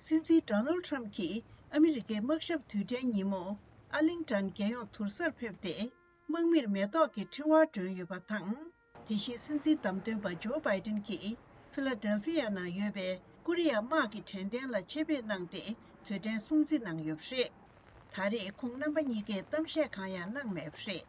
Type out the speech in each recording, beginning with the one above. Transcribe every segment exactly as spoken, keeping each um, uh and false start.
སྲིད་འཛིན་ཌོ་ནལ་ཊམ་གྱིས་ཨ་མི་རི་ཀའི་དམག་ཞབས་དུས་དྲན་ཉིན་མོ་ཨར་ལིང་ཊོན་རྒྱལ་ཡོངས་དུར་སར་ཕེབས་ཏེ། དམག་མིར་མེ་ཏོག་གི་ཕྲེང་བ་སྒྲོན་ཡོད་པ་དང་། དེ་བཞིན་སྲིད་འཛིན་བདམས་ཐོན་པ་ཇོ་བྷའི་ཏིན་གྱིས་ཕི་ལ་ཌེལ་ཕི་ཡ་ནང་ཡོད་པའི་ཀོ་རི་ཡ་དམག་གི་དྲན་རྟེན་ལ་ཆེད་ཕེབས་གནང་སྟེ་དུས་དྲན་སྲུང་བརྩི་གནང་ཡོད་པ་རེད། ད་རེས་ཁོང་རྣམ་པ་གཉིས་ཀས་གཏམ་བཤད་གང་ཡང་གནང་མེད་པ་རེད།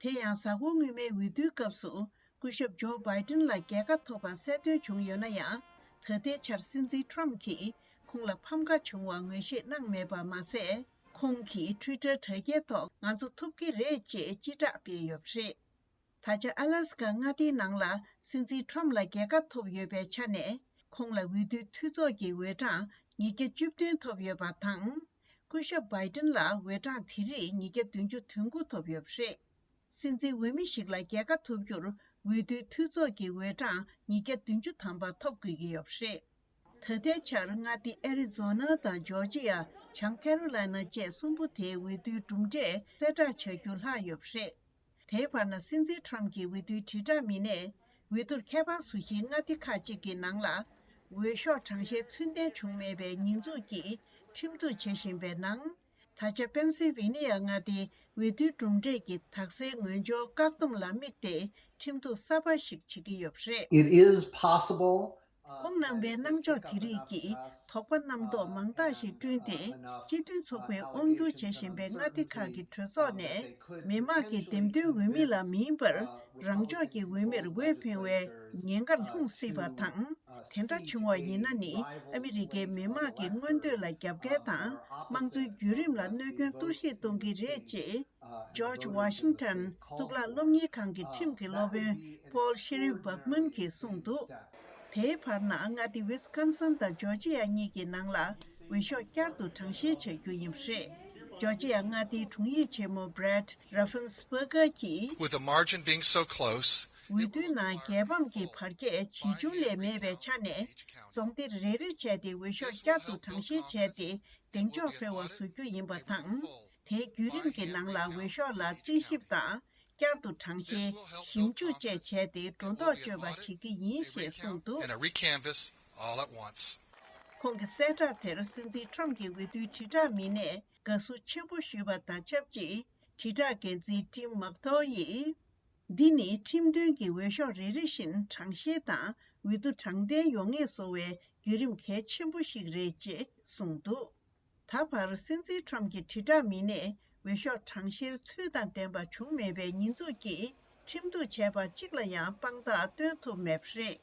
དེ་ཡང་གཟའ་འཁོར་སྔོན་མའི་འོས་བསྡུའི་སྐབས་སུ་སྐུ་ཞབས་ཇོ་བྷའི་ཏིན་ལ་རྒྱལ་ཁ་ཐོབ་པ་གསལ་སྟོན་བྱུང་ཡོད་ན་ཡང་། ད་ལྟའི་ཆར་སྲིད་འཛིན་ཊམ་གྱིས་ཁོང་ལ་ཕམ་ཁ་བྱུང་བ་ངོས་བཞེས་གནང་མེད་པ་མ་ཟད། ཁོང་གིས་ཊུའི་ཊར་དྲ་རྒྱའི་ཐོག་ང་ཚོ་ཐུབ་ཀྱི་རེད་ཅེས་སྤྱི་བསྒྲགས་སྤེལ་ཡོད་པ་རེད། ད་ཆ་ཨ་ལ་སི་ཀ་མངའ་སྡེའི་ནང་ལ་སྲིད་འཛིན་ཊམ་ལ་རྒྱལ་ཁ་ཐོབ་ཡོད་པའི་ཆ་ནས། ཁོང་ལ་འོས་བསྡུའི་འཐུས་ཚོགས་ཀྱི་འོས་གྲངས་ཉིས་བརྒྱ་བཅུ་བདུན་ཐོབ་ཡོད་པ་དང་། སྐུ་ཞབས་བྷའི་ཏིན་ལ་འོས་གྲངས་དེ་རིགས་ཉིས་བརྒྱ་བདུན་ཅུ་དོན་དགུ་ཐོབ་ཡོད་པ་རེད། སྲིད་འཛིན་འོས་མི་ཞིག་ལ་རྒྱལ་ཁ་ཐོབ་རྒྱུར། འོས་བསྡུའི་འཐུས་ཚོགས་ཀྱི་འོས་གྲངས་ཉིས་བརྒྱ་བདུན་ཅུ་ཐམ་པ་ཐོབ་དགོས་ཀྱི་ཡོད་པ་རེད། ད་ལྟའི་ཆར་མངའ་སྡེ་ཨེ་རི་ཛོ་ན་དང་ཇོར་ཇི་ཡ། བྱང་ཁེ་རོ་ལའི་ན་བཅས་གསུམ་པོ་དེའི་འོས་བསྡུའི་གྲུབ་འབྲས་གསལ་བསྒྲགས་བྱ་རྒྱུ་ལྷག་ཡོད་པ་རེད། དེའི་བར་ན། སྲིད་འཛིན་ཊམ་གྱི་འོས་བསྡུའི་དྲིལ་བསྒྲགས་མི་སྣས་འོས་བསྡུར་ཁྱད་པར་བཟོ་གཞིའི་མངའ་སྡེ་ཁག་ཅིག་གི་ནང་ལ། འོས་ཤོག་གྲངས་བཤེར་ཚུལ་ལྡན་བྱུང་མེད་པའི་ཉེས་འཛུགས་ཀྱིས་ཁྲིམས་གཏུག་བྱེད་བཞིན་པའི་ནང་། ད་ཆ་པེན་སིལ་ཝེ་ནི་ཡ་མངའ་སྡེའི་འོས་བསྡུའི་གྲུབ་འབྲས་ཀྱི་དག་སེལ་ངོས་སྦྱོར་བཀག་སྡོམ་ལ་དམིགས་ཏེ་ཁྲིམས་གཏུག་གསར་པ་ཞིག་བྱེད་ཀྱི་ཡོད་པ་རེད། It is possible. ཁོང་རྣམ་པའི་གནང་ཕྱོགས་དེ་རིགས་ཀྱིས་དོགས་པ་རྣམ་རྟོག་མང་དག་ཞིག་བསྐྲུན་ཏེ། སྤྱི་མཐུན་ཚོགས་པས་དབང་སྒྱུར་བྱེད་བཞིན་པའི་མངའ་སྡེ་ཁག་གི་གྲོས་ཚོགས་ནས་མི་དམངས་ཀྱི་འདེམས་ཐོན་འོས་མི་ལ་མིན་པར། རང་ཕྱོགས་ཀྱི་འོས་མིར་འོས་འཕེན་པའི་ཉེན་ཁར་ལྷུང་སྲིད་པ་དང་། དེ་འདྲ་བྱུང་བ་ཡིན་ན་ནི། ཨ་མི་རི་ཀའི་མི་དམངས་ཀྱི་མངོན་འདོད་ལ་རྒྱབ་འགལ་དང་། དམངས་གཙོའི་བརྒྱུད་རིམ་ལ་གནོད་སྐྱོན་གཏོར་བཤིག་གཏོང་གི་རེད། ཅེས་ཇོརྗ་ཝ་ཤིང་ཊོན་གཙུག་ལག་སློབ་གཉེར་ཁང་གི་ཁྲིམས་ཀྱི་སློབ་དཔོན་པོལ་ཤེ་རི་བྷག་མན་གྱིས་གསུངས་འདུག་དེའི་བར་ན། མངའ་སྡེ་ཝི་སི་ཀོན་སིན་དང་ཇོར་ཇི་ཡ་གཉིས་ཀྱི་ནང་ལ་འོས་ཤོག་བསྐྱར་དུ་གྲངས་བཤེར་བྱ་རྒྱུ་ཡིན་པ་རེད། ཇོར་ཇི་ཡ་མངའ་སྡེའི་དྲུང་ཡིག་ཆེན་མོ་Brad Raffensperger གྱིས། With the margin being so close, འོས་བསྡུའི་ནང་རྒྱལ་ཕམ་གྱི་བར་ཁྱད་ཇི་བྱུང་ལས་མེད་པའི་ཆ་ནས། རྫོང་སྡེ་རེ་རེ་བྱས་ཏེ་འོས་ཤོག་བསྐྱར་དུ་གྲངས་བཤེར་བྱས་ཏེ། གདེང་འཇོག་འཕེར་བ་བཟོ་རྒྱུ་ཡིན་པ་དང་། དེའི་བརྒྱུད་རིམ་གྱི་ནང་ལ་འོས་ཤོག་ལ་རྩིས་ཞིབ་དང་། བསྐྱར་དུ་གྲངས་བཤེར། ཞིབ་འཇུག་བཅས་བྱས་ཏེ། སྒྲོ་འདོགས་གཅོད་པ་བྱེད་ཀྱི་ཡིན་ཞེས་གསུངས་འདུག and a recanvass all at once. ཁོང་གི་གསལ་བསྒྲགས་དེར་སྲིད་འཛིན་ཊམ་གྱི་འོས་བསྡུའི་དྲིལ་བསྒྲགས་མི་སྣས་དགའ་བསུ་ཆེན་པོ་ཞུས་པ་དང་ཆབས་ཅིག་དྲིལ་བསྒྲགས་འགན་འཛིན་ཊིམ་མག་ཐོ་ཡིས། འདི་ནི་ཁྲིམས་དོན་གྱི་འོས་ཤོག་རེ་རེ་བཞིན་གྲངས་བཤེར་དང་འོས་བསྡུ་དྲང་བདེན་ཡོང་ངེས་བཟོ་བའི་བརྒྱུད་རིམ་གལ་ཆེན་པོ་ཞིག་རེད་ཅེས་གསུངས་འདུག་ད་བར་སྲིད་འཛིན་ཊམ་གྱི་དྲིལ་བསྒྲགས་མི་སྣས་འོས་ཤོག་གྲངས་བཤེར་ཚུལ་དང་ལྡན་པ་བྱུང་མེད་པའི་ཉེས་འཛུགས་ཀྱིས་ཁྲིམས་གཏུག་བྱས་པ་གཅིག་ལ་ཡང་དཔང་རྟགས་སྟོན་ཐུབ་མེད་པ་རེད།